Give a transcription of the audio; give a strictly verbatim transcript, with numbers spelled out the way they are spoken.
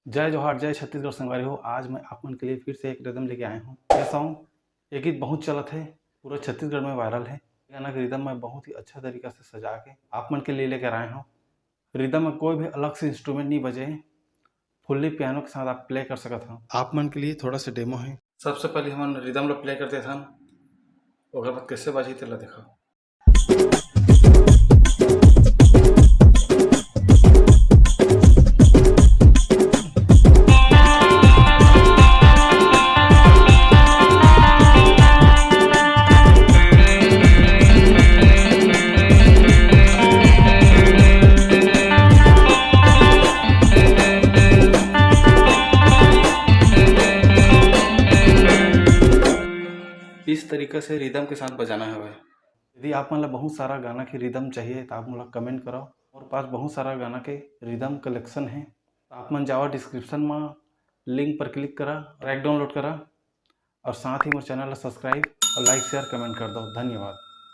जय जोहार, जय छत्तीसगढ़ संगवारी हो। आज मैं आप मन के लिए फिर से एक रिदम लेके आए हूँ। यह सॉन्ग, ये गीत बहुत चलत है, पूरा छत्तीसगढ़ में वायरल है। गाना के रिदम मैं बहुत ही अच्छा तरीका से सजा के आप मन के लिए लेकर आए हूँ। रिदम में कोई भी अलग से इंस्ट्रूमेंट नहीं बजे, फुल्ली पियानो के साथ आप प्ले कर सकत हो। आप मन के लिए थोड़ा सा डेमो है। सबसे पहले हमन रिदम ला प्ले कर देथन, ओकर बाद कैसे बाजी तेला देखा। इस तरीका से रिदम के साथ बजाना हवे। यदि आप मन ला बहुत सारा गाना के रिदम चाहिए, तो आप मोला कमेंट करो। और पास बहुत सारा गाना के रिदम कलेक्शन है, तो आप मन जावा डिस्क्रिप्शन में, लिंक पर क्लिक करा, ट्रैक डाउनलोड करा, और साथ ही मोर चैनल ला सब्सक्राइब और लाइक, शेयर, कमेंट कर दो। धन्यवाद।